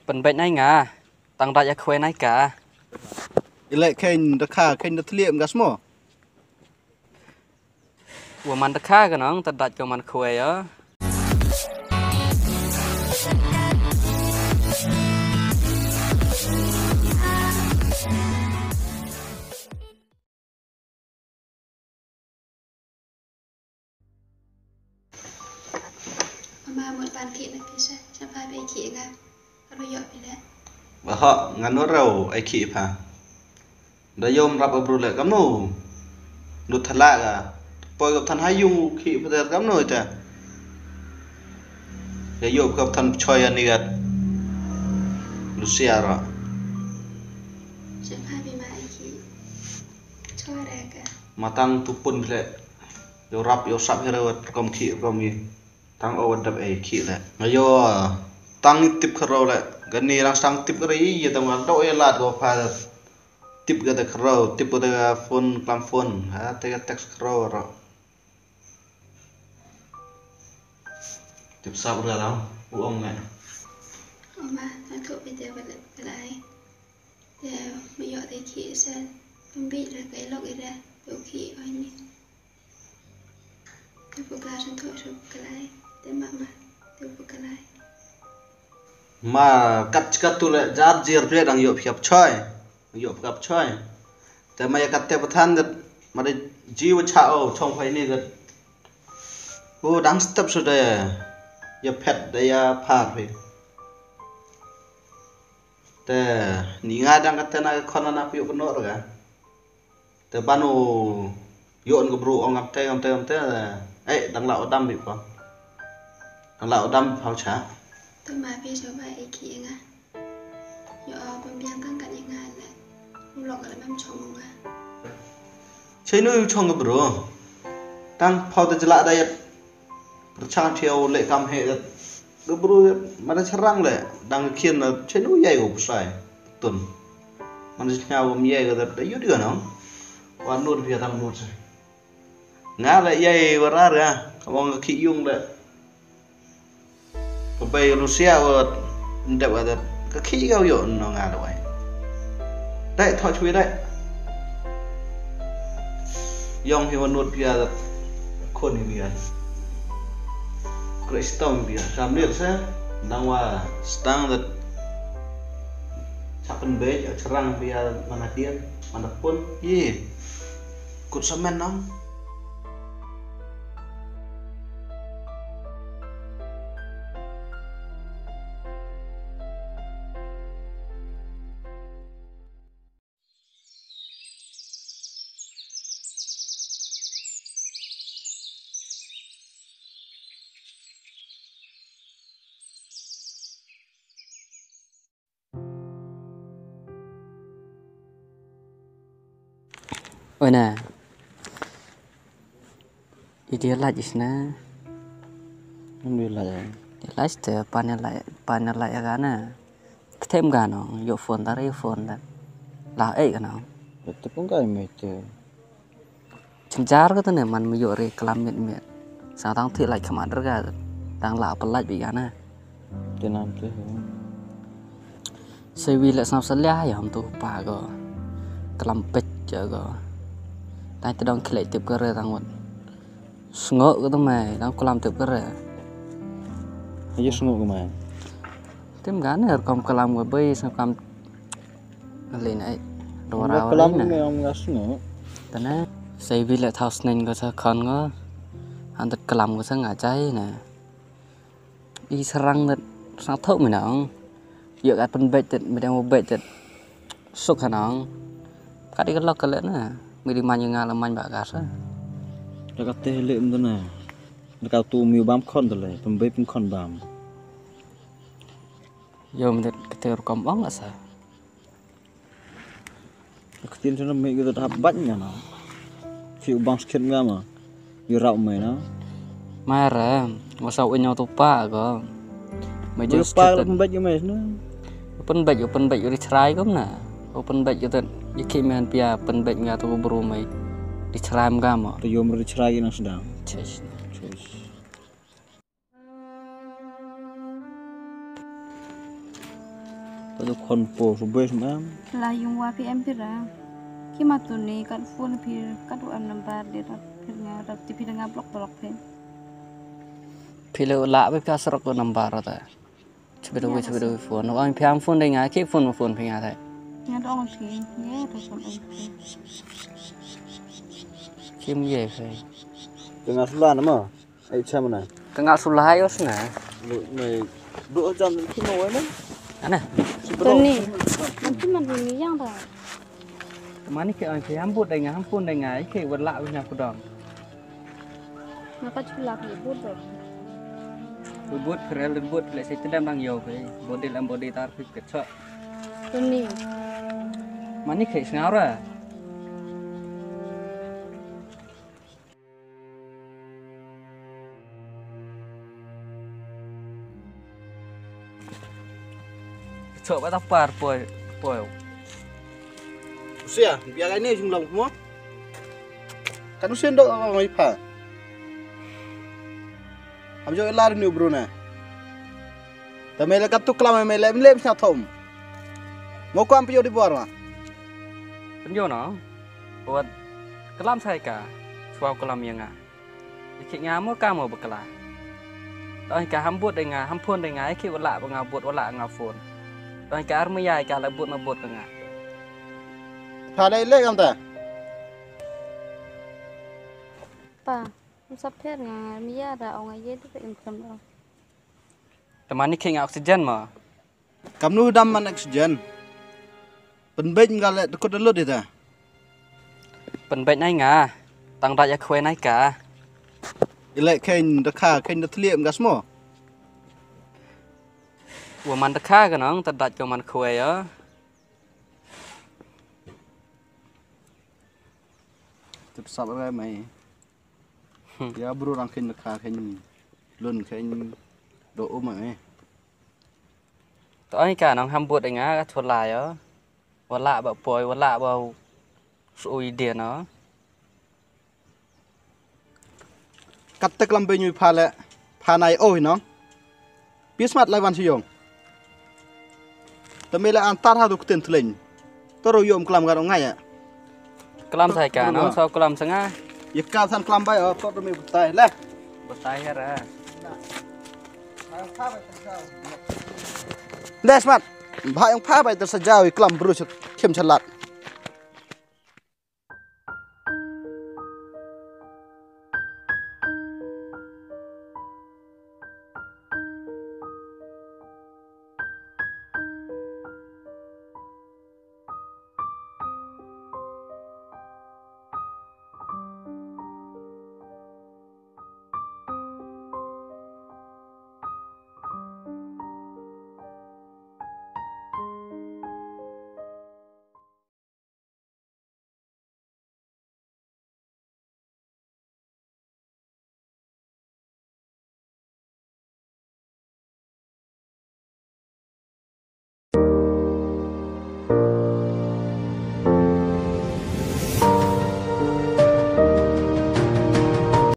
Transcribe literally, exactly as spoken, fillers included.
Pynbeit nai nga, tang dait ïa khwai nai ka. Ilek kein da kha, kein da thlieh em gas mo. Wa man da kha ka nong, ta dait ka man khwai ïa. Mama mut pan khih na pisa, sha pa be khih nga. Aro yok pila. Ba ha, ngan ro ai khih pa. Da yom rap abru le kamno. Lut thala ga. Poi gap than hayung khih pa der kamno ita. Ya yok gap than choi ani gat. Lucia ro. Sha pa be ma ai khih. Chora ka. Matang tu pun le. Yo rap yo sap hero kom khih kom ni. Tang o dap ei khih le. Ayo. Tang tip kharo le. Gani rang stang tip kari ya tang do ya lat go pa. Tip ga da kharo, tip ga da phone klam phone. Ha te ga text kharo ro. Tip sap ra lam. U ong le. Oma, tang tu pe te balik belai. Te me yok te khih sa. Pembi ra kai lok ira. Te u khih oi ni. Te pukla santho shu kalai. Te mama. Te pukalai. Ma kat kat tu le jar jir tu dang yok phiap choi. Dang yok phiap choi. Te ma ya kat te pathan dat ma de jiwa cha o chong phai ni dat. Hu dang step su de ya phet de ya phar phi. Te ni nga dang kata na ka khon na pyu kno ra ga. Te ban u yon ka bru ong kamte kamte kamte. Eh dang la odam bi pa. Dang la odam phau cha. Te ma pi so ba e ki nga. Yo o pam biang kang kan nga le. U lok le mam chong nga. Chai nu chong ka bru. Tang phau te jela da yat. Pyrchang thiaw le kam he dat. Ga bru ma da charang le dang khian na chenu yai go pusai. Tun. Man chnya go yai go dat da yut ga nong. Wa nur pia tang nur sai. Nga le yai wa rar ga. Ka wong ga khi yung le. Ka bai Rusia wa ndep ga dat. Ka khi ga yo no nga le wai. Dai tho chui dai. Yong hi wa nur pia dat. Khon hi pia. Kristom pia. Samlir sa. Nang wa stang dat. Chapen bej, charang pia mana dia, mana pun. Ye. Kut samen nang. Oi na. Idi laj isna. Ndu laj. Di laj te pan laj pan laj agana. Kthem gano yo phone dar yo phone dar. La ei gano. Betul pun kai mete. Chenjar ka tene man me yo re kelam mit mit. Sa tang thi laj khamat der ga. Tang la pelaj bi gana. Tenam te. Sewi le snap selia ya tu pa go. Kelam pet ja go. Tai te dong khlek tip kere tang wat. Sngo ko tu mai, tang kelam tip kere. Ayo sngo ko mai. Tim gane kom kelam go bai sngo kam. Alin ai. Dora kelam ni am ga sngo. Tane. Sewi le thau sneng go sa khon go. Antat kelam go sa ngajai na. I sarang dat sang thok mi nang. Yo kat pen bej dat, mi dang bej dat. Suk ha nang. Kat i kelok kele na. Mi di man nga la man ba ka sa. Da ka te le mdana. Da ka tu mi bam khon dale, pen bej pen khon bam. Yo mdet kete rukom ong asa. Ktien sana me gitu hap bat nya na. Ki ubang skit nga ma. Yu rau me na. Mara, masa u nyau tu pa ko. Me just pa pembet yu me na. Pembet yu pembet yu ri chrai ko na. Pembet yu tu yu ki men pia pembet nga tu bru me. Ri chrai ma ga ma. Tu yu ri chrai na sedang. Chesh. Chesh. Patu khon po su bes mam. La yung wa phi em phi ra. Ki ma tu ni kat phone phi kat wa em number de rat phi nga rat ti phi nga block block phi. Phi le la be phi asrok ko number ta. Chebe do chebe do phone. Wa phi am phone de nga ki phone phone phi nga ta. Nga dong phi ye to phone em phi. Kim ye phi. Tengah sebelah nama? Ai cham na. Ka nga sulai os na. Lu me do jam ki mo wa na. Ana. Tony. Nanti man ni yang da. Mani ke an ke ambut dai nga ampun dai nga ike wala wina kudang. Nga ka chula ke bud do. Bud krel bud le se tedam dang yo ke. Body lam body tar ke chok. Tony. Mani ke sngara. Chok ba ta par poi poi. Usia, bia lai ne jung long mo. Kan usia ndok ngai pha. Am jo lar ni bro na. Ta me le kat tu klam me le me le sna thom. Mo ko am pio di bor ma. Kan jo na. Wat klam sai ka. Chwa klam yang nga. Ikhi nga mo ka mo bakla. Doi ka ham bud dei nga, ham phone dei nga, ikhi wala ba nga bud wala nga phone. Doi ka ar maya ka la bud ma bud ka nga. Pha lei lei kam ta. Pa, um sap pher nga, nga maya da ong nga ye du im khlem ong. Tamani ikhi nga oxygen ma. Kamnu dam man oxygen. Pynbeit nga le tekut lut ita. Pynbeit nai nga. Tang dait ya khwai nai ka. Ile khein da kha khein da thliep nga smo. Wa man da kha ka nong ta dait ka man khwai ya. Tip sap rai mai. Hmm. Ya bru rang khein da kha khein lun khein do um mai. To ai ka nong ham bud nga ka thula yo. Wala ba poi wala ba sui dia no. Kat tek lam be nyu pha le pha nai oi nong. Pi smat lai wan si yong. Te me le an tar ha du ktien thleng. Toro yom klam ga ngai ya. Klam sai ka nong so klam sanga. Ye ka san klam bai o to me butai le. Butai ya ra. Le smat. Ba yang pha bai ter sa jaw klam bru khim chalat.